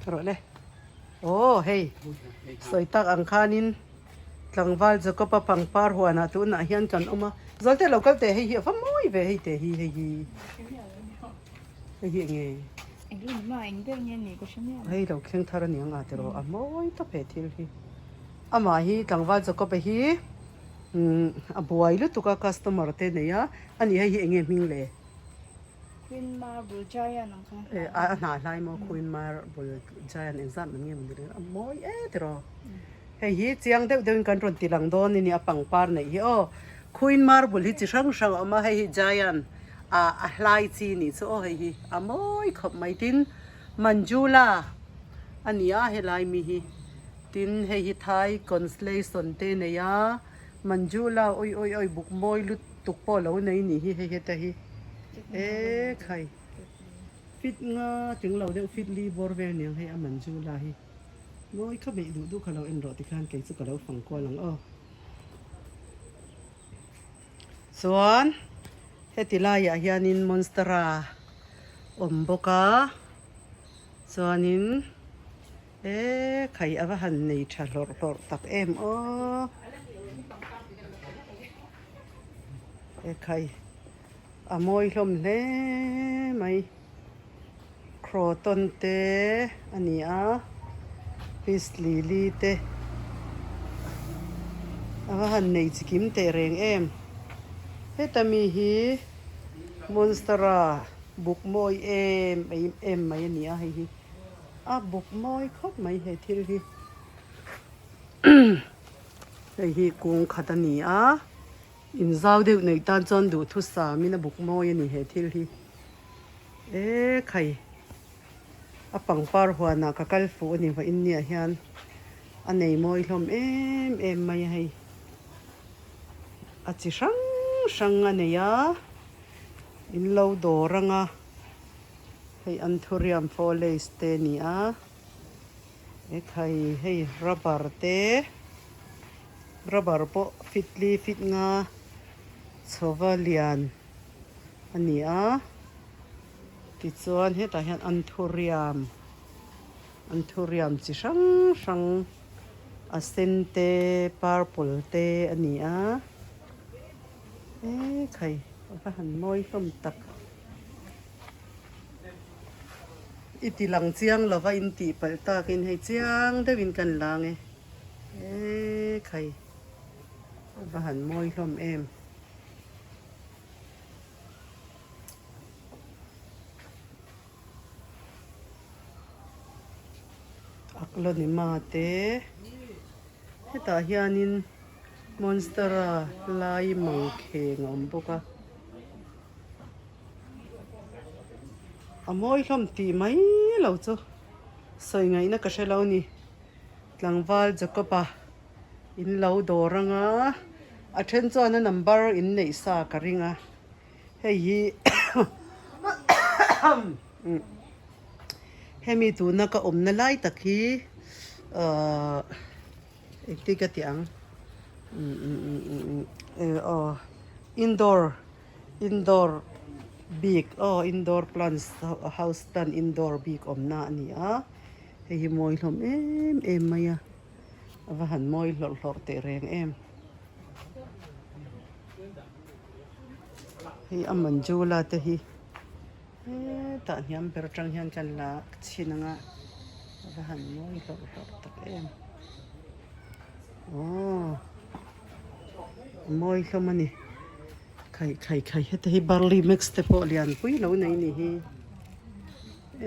Rawh le. Aw hei sawi tak ang khanin tlangval Jacob-a pangpar huanah tunah hian kan awm a. Zalte lo kal teh hei hi a va mawi ve hei teh hi hei hi hei hi eng nge? Hei lo thleng thar a ni ang a tiraw a mawi tawp he thil hi. Amah hi tlangval Jacob-a hi a buai lutuk a customer te nei a, ani hei hi eng nge hming le? Queen Marble Giant ang kha. Eh, a hnah hlai maw Queen Marble Giant engzat man nge maw ni reng a mawi e tiraw. Hei hi chiang deuh deuhin kan rawn ti lang dawn a ni a pangpar neih hi aw. Queen Marble hi chi hrang hrang a awm a, hei hi Giant a a hlai chi nih chu aw hei hi a mawi khawp mai. Tin, Manjula a ni a helai mi hi. Tin, hei hi Thai Constellation te nei a. Manjula ui ui ui buk mawi lut tuk pawh lo nei nih hi hei heta hi e khai fit nga tling lo deuh fit li bawr vel niang hei a Manjula hi mawi kha hmeih duh duh kha lo en rawh tikhan kei chu ka lo fang kual ang aw chuan heti laiah hianin monstera awm bawk a chuanin. E khai a va han nei tha hlawrh hlawrh tak em aw. E khai a mawi hlawm hle mai. Croton te a ni a, peace lily te a va han nei chi kim teh reng em. Heta mi hi monstera buk mawi em em mai a ni a hei hi. A buk mawi khawp mai he thil hi hei hi kung khat a ni a inzau deuh neih tan chuan duhthusam in a buk mawi a ni he thil hi e khai a pangpar huanah ka kal fuh a ni vawiin niah hian a nei mawi hlawm em em mai a hei a chi hrang hrang a nei a in lo dawr ang a. Hei anthurium foliage te a ni a, ekhai hei rubber te rubber pawh fit li fit nga chhova lian a ni a, tichuan hetah hian anthurium anthurium chi hrang hrang a sen te purple te a ni a, ekhai a va han mawi hlawm tak. I ti lang chiang lova in tih palh takin hei chiang deuhin kan lang e. E khai a va han mawi hlawm em. Aklonima te hetah hianin monstera lai mangkheng a awm bawk a. A mawi hlawm tih mai lo chu sawi ngaihna ka hre lo ni. Tlangval Jacob-a in lo dawr ang a, a then chuan a number in neih sa ka ring a, hei hi hemi tuna ka awmna lai tak hi ahh engtin ka tih ang aw indoor. Indoor bik aw indoor plants house tan indoor bik awmna a ni a hei hi mawi hlawm em em mai a a va han mawi hlawrh hlawrh teh reng em hei a manjula te hi hetah hniam ber atang hian kan la chhin ang a a va han mawi hlawrh hlawrh tak em aw. A mawi hlawm a ni. Khai khai khai heta hi barley mix te pawh lianpui lo nei ni hi.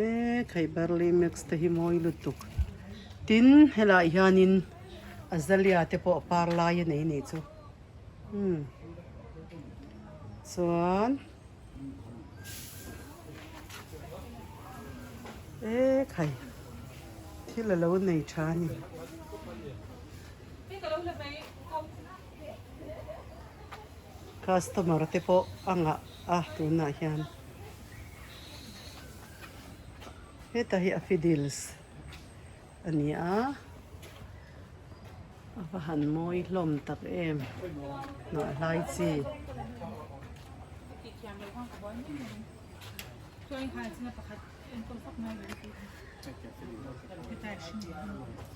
E khai barley mix te hi mawi lutuk. Tin helai hianin azalea te pawh par lai a nei ni chu. Umm chuan e khai thil a lo nei tha a ni. Customer te pawh a ngah a tunah hian heta hi a fiddles a ni a a va han mawi hlawm tak em hnah hlai chi.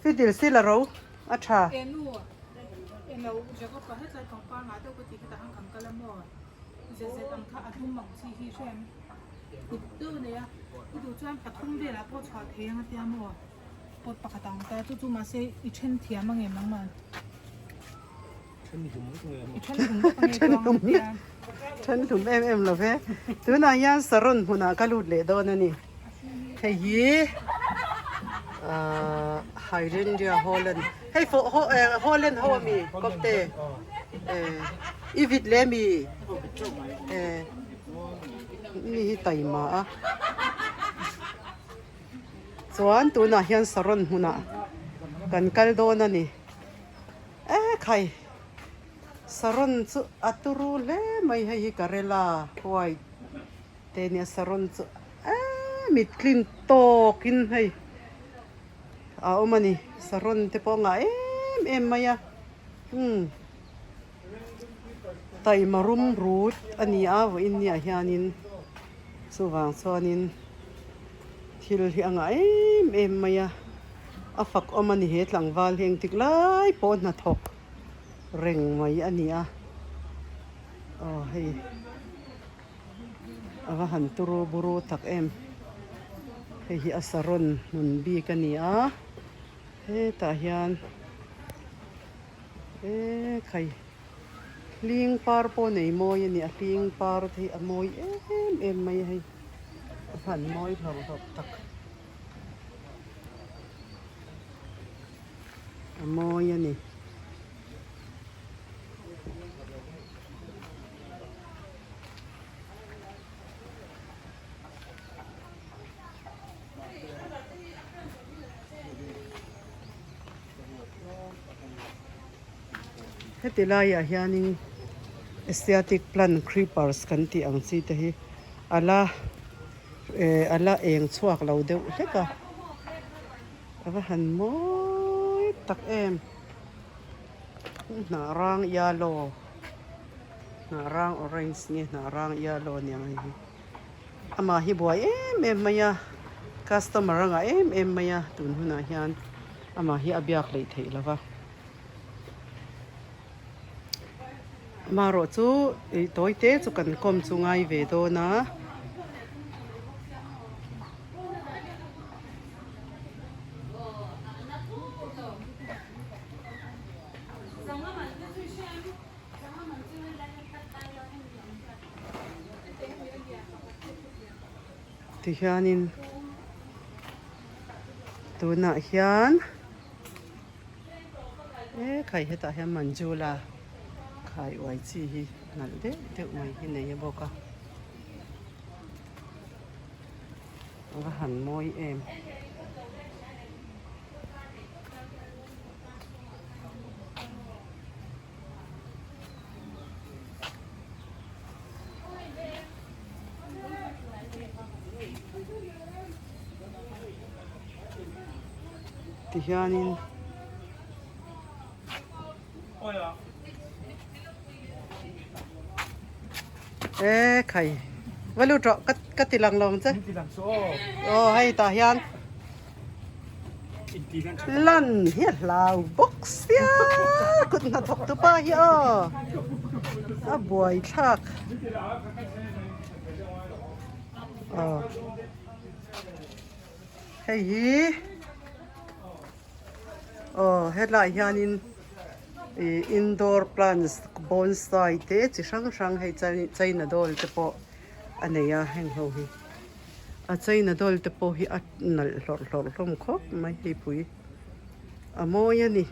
Fiddle sila ro a tha. Then hlum em em lo ve. Tunah hian saron hmunah ka lut leh dawn a ni. Hei hi ahh Hydrangea Holland hei Holland ho a mi kawpte eh i vit leh mi eh mi hi taima a chuan tunah hian saron hmunah kan kal dawn a ni. E khai saron chu a turu hle mai hei hi karela white te nia saron chu eee mit tlin tawk in hei a awm a ni saron te pawh a ngah em em mai a umm taima rum rut a ni a vawiin niah hianin chuvang chuanin thil hi a ngah em em mai a. A fak awm a ni he tlangval hi engtik lai pawh hnathawk reng mai a ni a aw hei a va han turu buru tak em hei hi a saron hmun bik a ni a hetah hian eee khai hling par pawh nei mawi a ni a hling par te hi a mawi em em mai a hei a han mawi hlawk hlawk tak. A mawi a ni. Heti laiah hianin Asiatic plant creepers kan tih ang chi te hi a la Eh a la eng chhuak lo deuh hlek a, a va han mawi tak em, hnah rang yellow hnah rang orange nge hnah rang yellow aniang hei hi, amah hi buai em em mai a, customer a ngah em em mai a tun hunah hian amah hi a biak hleih theih lo va. Amaherawh chu ih tawi te chu kan kawm chu ngai ve dawn a. Tihianin tunah hian. E khai hetah hian manjula khai uai chi hi nalh deuh deuh mai hi nei a bawk a a va han mawi em. Tihianin e khai va lut rawh ka ka ti lang lo ang che aw hei tah hian lan hi a hlau bawk sia kut hnathawk tu pa hi aw a buai thlak aw. Hei hi aw helaiah hianin ih indoor plants bonsai te chi hrang hrang hei china doll te pawh a nei a heng ho hi a china doll te pawh hi a nalh hlawrh hlawrh hlawm khawp mai hei pui a mawi a ni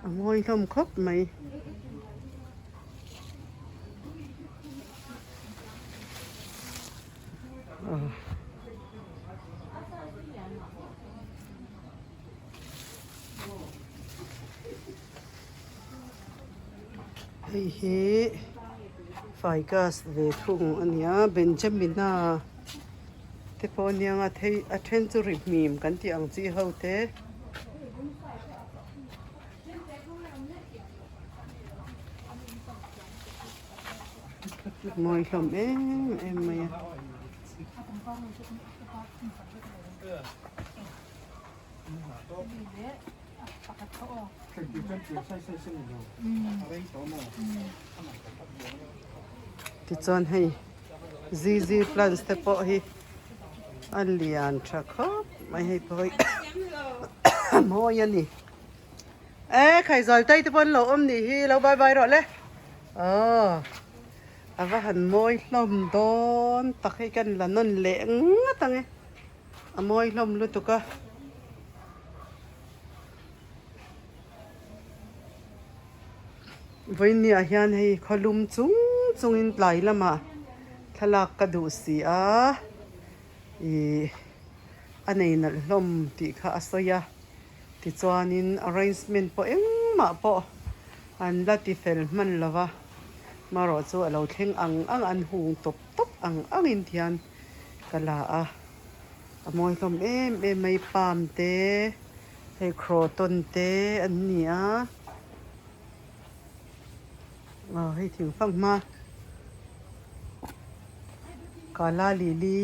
a mawi hlawm khawp mai. Hei hi ficus ve thung a nia Benjamina te pawh a nia a thei a then chu ri hmim kan tih ang chi ho te. Mawi hlawm em em mai a. Tichuan hei zizi plants te pawh hi a lian tha khawp mai hei pawh hi mawi a ni. E Khaizawl tai te pawh an lo awm nih hi lo bye bye rawh le aw a va han mawi hlawm dawn tak hei kan la nawn leh ngat ang e a mawi hlawm lutuk a. Vawinia hian hei khawlum chung chungin tlai lamah thlalak ka duh si a ih a nei nalh hlawm tih kha a sawi a. Tichuanin arrangement pawh engmah pawh an la ti fel hman lo va, marawh chu a lo thleng ang ang an hung tawp tawp ang angin thian ka la a, a mawi hlawm em em mai palm te hei croton te an ni a, aw hei thing fanghma kala lily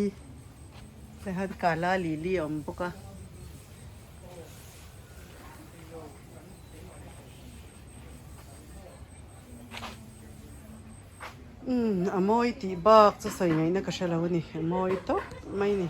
hei hian kala lily a awm bawk a. Umm a mawi tih bak chu sawi ngaihna ka hre lo a ni a mawi tawp mai a ni.